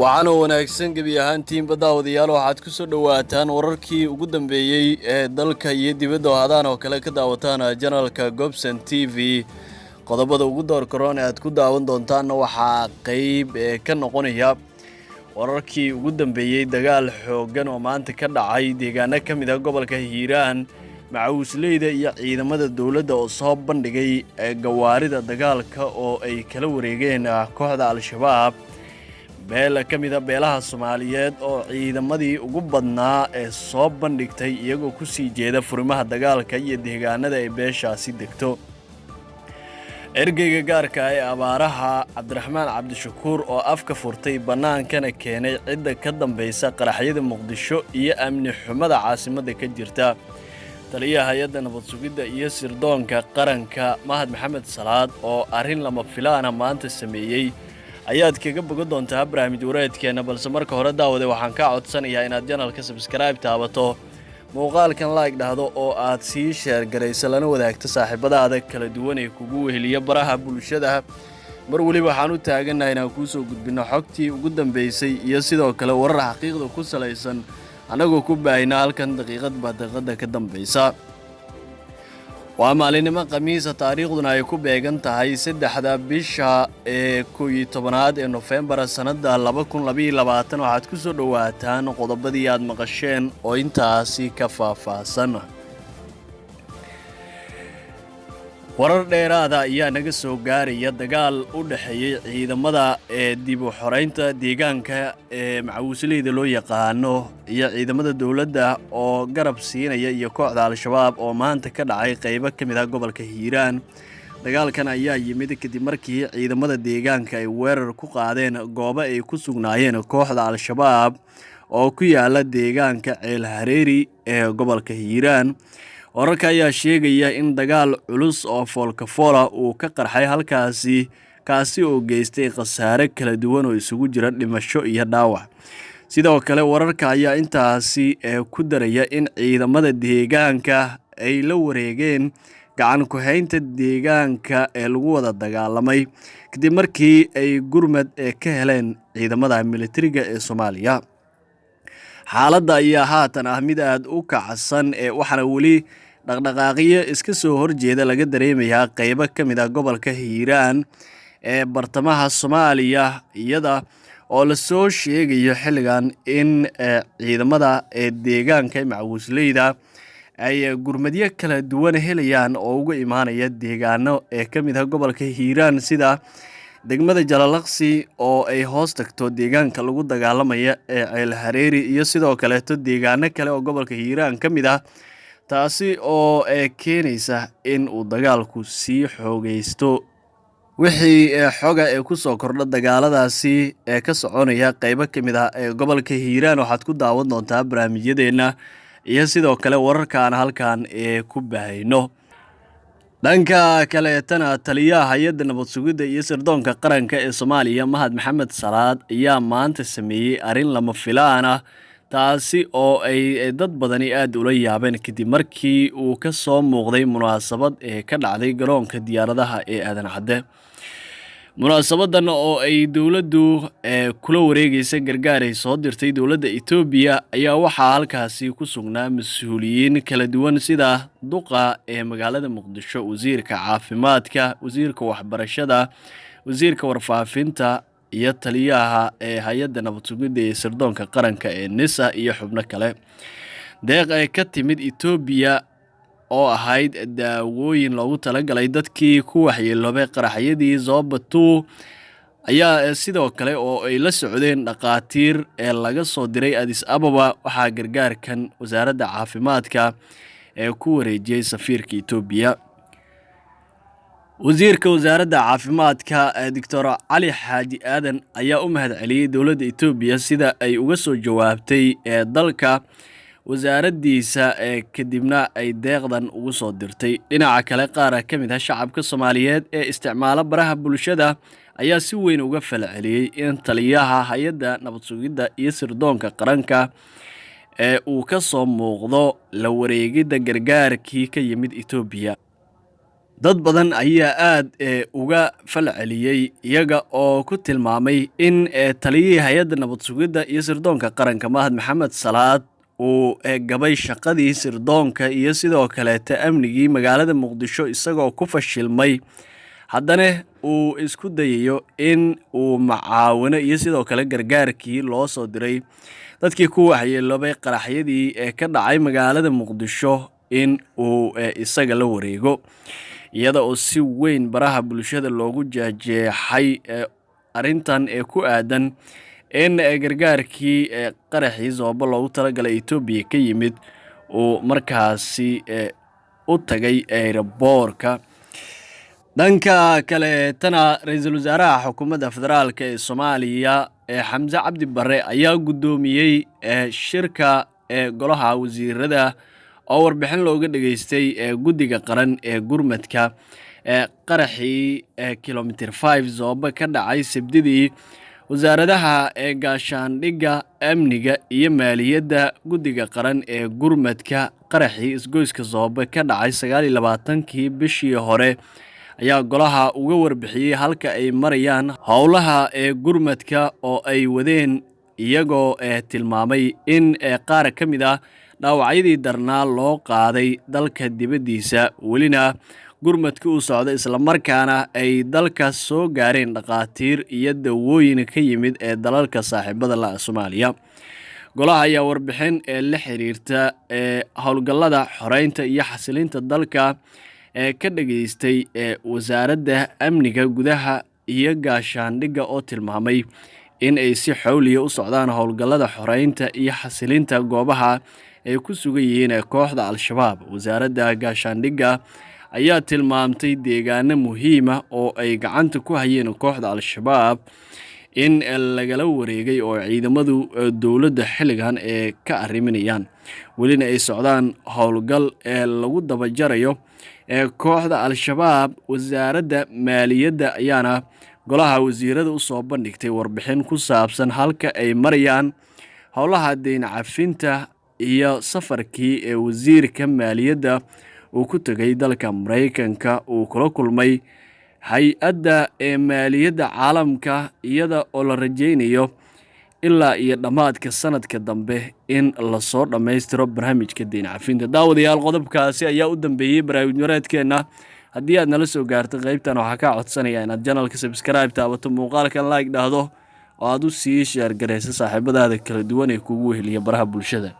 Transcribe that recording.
Waxaana wanaagsan gebi ahaantiinba, daawadayaal. Waxaad ku soo dhowaataan wararkii ugu dambeeyey ee dalka iyo dibadda oo hadaan oo kale ka daawataan janalka Gobson TV. Qodobada ugu door karoon ee aad ku daawan doontaanna waxaa qeyb ee ka noqonaya wararkii ugu dambeeyey dagaal xooggan oo maanta ka dhacay deegaano ka mid ah gobolka Hiiraan, macawisleyda iyo ciidamada dowladda oo soo bandhigay gawaarida dagaalka oo ay kala wareegeen kooxda Al-Shabaab, beel ka mid a beelaha Soomaaliyeed oo ciidamadii ugu badnaa ee soo bandhigtay iyagoo ku sii jeeda furimaha dagaalka iyo deegaanada ay beeshaasi degto, ergeyga gaarka ee abaaraha Cabdiraxmaan Cabdishakuur oo afka furtay bannaankana keenay cidda ka dambaysa qaraxyada Muqdisho iyo amni xumada caasimadda ka jirta, taliyaha hay-adda nabad sugidda iyo sirdoonka qaranka Mahad Maxamed Salaad oo arrin lama filaana maanta sameeyey ayaad kaga bogan doontaa barnaamij wareedkeenna. Balse marka hore, daawade, waxaan kaa codsanayaa inaad janalka subscribe taabato, muuqaalkan like dhahdo oo aad sii share garayso, lana wadaagto saaxiibadaada kala duwan ee kugu weheliya baraha bulshada. Mar weliba waxaan u taagannahay inaan kuu soo gudbinno xogtii ugu dambeysay iyo sidoo kale warar xaqiiqda ku salaysan, annagoo ku baahina halkan daqiiqad baa daqiiqadda ka dambaysa. Waa maalinimo Khamiisa, taariikhduna ay ku beegan tahay 3-da bisha ee 11aad ee Nofembar sannadda 2022. Waxaad ku soo dhowaataan qodobadii aad maqasheen oo intaasi ka faahfaahsan. Warar dheeraada ayaa naga soo gaaraya dagaal u dhexeeyey ciidamada ee dib u xoreynta deegaanka ee macawisleyda loo yaqaano iyo ciidamada dowladda oo garab siinaya iyo kooxda Al-Shabaab oo maanta ka dhacay qeybo ka mid ah gobolka Hiiraan. Dagaalkan ayaa yimid kadib markii ciidamada deegaanka ay weerar ku qaadeen goobo ay ku sugnaayeen kooxda Al-Shabaab oo ku yaala deegaanka Ceel Hareeri ee gobolka Hiiraan. Wararka ayaa sheegaya in dagaal culus oo foolkafoola uu ka qarxay halkaasi, kaasi oo geystay khasaare kala duwan oo isugu jira dhimasho iyo dhaawac. Sidoo kale wararka ayaa intaasi ku daraya in ciidamada deegaanka ay la wareegeen gacan ku-haynta deegaanka ee lagu wada dagaalamay kadib markii ay gurmad ee ka heleen ciidamada militariga ee Soomaaliya. Xaaladda ayaa haatan ah mid aada u kacsan ee waxaana weli dhaqdhaqaaqyo iska soo horjeeda laga dareemayaa qeybo ka mid ah gobolka Hiiraan ee bartamaha Soomaaliya, iyada oo lasoo sheegayo xilligan in ciidamada ee deegaanka macawisleyda ay gurmadyo kala duwan helayaan oo uga imaanaya deegaano ee ka mid ah gobolka Hiiraan, sida degmada Jalalaqsi oo ay hoos tagto deegaanka lagu dagaalamaya ee Ceel Hareeri, iyo sidoo kaleeto deegaano kale oo gobolka Hiiraan ka mid ah, taasi oo keenaysa in uu dagaalku sii xoogeysto. Wixii xoga ee kusoo kordha dagaaladaasi ee ka soconaya qeybo ka mid ah ee gobolka Hiiraan waxaad ku daawan doontaa barnaamijyadeenna iyo sidoo kale wararkaan halkan ee ku bahayno. Dhanka kaleetana, taliyaha hay-adda nabad sugidda iyo sirdoonka qaranka ee Soomaaliya Mahad Maxamed Salaad ayaa maanta sameeyey arrin lama filaan ah, taasi oo ay dad badani aada ula yaabeen kadib markii uu ka soo muuqday munaasabad ee ka dhacday garoonka diyaaradaha ee Aadan Cadde. Munaasabadan oo ay dowladdu kula wareegeysa gargaar ay soo dirtay dowladda Etoobiya ayaa waxaa halkaasi ku sugnaa mas-uuliyiin kala duwan, sida duqa ee magaalada Muqdisho, wasiirka caafimaadka, wasiirka waxbarashada, wasiirka warfaafinta iyo taliyaha ee hay-adda nabad sugidda ee sirdoonka qaranka ee NISA iyo xubno kale. Deeq ee ka timid Etoobiya oo ahayd daawooyin loogu talagalay dadkii ku waxyeeloobay qaraxyadii Zoba 2 ayaa sidoo kale oo ay la socdeen dhakhaatiir ee laga soo diray Adis Ababa, waxaa gargaarkan wasaaradda caafimaadka ee ku wareejiyey safiirka Etoobiya. Wasiirka wasaaradda caafimaadka, Doctor Cali Xaaji Aadan, ayaa u mahad celiyey dowladda Etoobiya sida ay uga soo jawaabtay ee dalka wasaaraddiisa ee kadibna ay deeqdan ugu soo dirtay. Dhinaca kale, qaar ka mid ah shacabka Soomaaliyeed ee isticmaala baraha bulshada ayaa si weyn uga falceliyey in taliyaha hay-adda nabad sugidda iyo sirdoonka qaranka ee uu ka soo muuqdo la wareegidda gargaarkii ka yimid Etoobiya. Dad badan ayaa aad uga falceliyey, iyaga oo ku tilmaamay in taliyihii hay-adda nabad sugidda iyo sirdoonka qaranka, Mahad Maxamed Salaad, uu gabay shaqadii sirdoonka iyo sidoo kaleeta amnigii magaalada Muqdisho, isagoo ku fashilmay, haddana uu isku dayayo in uu macaawino iyo sidoo kale gargaarkii loo soo diray dadkii ku waxyeeloobay qaraxyadii ee ka dhacay magaalada Muqdisho in uu isaga la wareego, iyada oo si weyn baraha bulshada loogu jeexjeexay arrintan ee ku aadan in gargaarkii qaraxii Zoobo loogu talagalay Etoobiya ka yimid uu markaasi u tagay airport-ka. Dhanka kaleetana, ra-iisul wasaaraha xukuumadda federaalka ee Soomaaliya ee Xamse Cabdi Barre ayaa guddoomiyey shirka ee golaha wasiirada oo warbixin looga dhageystay guddiga qaran ee gurmadka ee qaraxii Kilometer 5 Zoobe ka dhacay Sabdidii. Wasaaradaha ee gaashaandhigga, amniga iyo maaliyadda, guddiga qaran ee gurmadka qaraxii isgoyska Zoobe ka dhacay 29-kii bishii hore ayaa golaha uga warbixiyey halka ay marayaan howlaha ee gurmadka oo ay wadeen, iyagoo tilmaamay in qaar ka mid ah dhaawacyadii darnaa loo qaaday dalka dibaddiisa, welina gurmadka uu socdo, islamarkaana ay dalka soo gaareen dhakhaatiir iyo dawooyin ka yimid ee dalalka saaxiibada la Soomaaliya. Golaha ayaa warbixin ee la xiriirta ee howlgallada xoreynta iyo xasilinta dalka ee ka dhageystay ee wasaaradda amniga gudaha iyo gaashaandhigga, oo tilmaamay in ay si xowliya u socdaan howlgallada xoreynta iyo xasilinta goobaha ay ku sugan yihiin ee kooxda Al-Shabaab. Wasaaradda gaashaandhigga ayaa tilmaamtay deegaano muhiima oo ay gacanta ku hayeen kooxda Al-Shabaab in lagala wareegay oo ciidamadu dowladda xilligan ee ka arriminayaan, welina ay socdaan howlgal ee lagu dabajarayo ee kooxda Al-Shabaab. Wasaaradda maaliyadda ayaana golaha wasiirada usoo bandhigtay warbixin ku saabsan halka ay marayaan howlaha deyn cafinta iyo safarkii ee wasiirka maaliyadda uu ku tegay dalka Maraykanka, uu kula kulmay hay-adda ee maaliyadda caalamka, iyada oo la rajeynayo ilaa iyo dhammaadka sanadka dambe in lasoo dhammaystiro barnaamijka deyn cafinta. Daawadayaal, qodobkaasi ayaa u dambeeyey barnaamij wareedkeenna. Haddii aad nala soo gaartay qeybtan, waxaa kaa codsanaya inaad channel-ka subscribe taabato, muuqaalkan like dhahdo oo aad u sii share garayso saaxiibadaada kala duwan ee kugu weheliya baraha bulshada.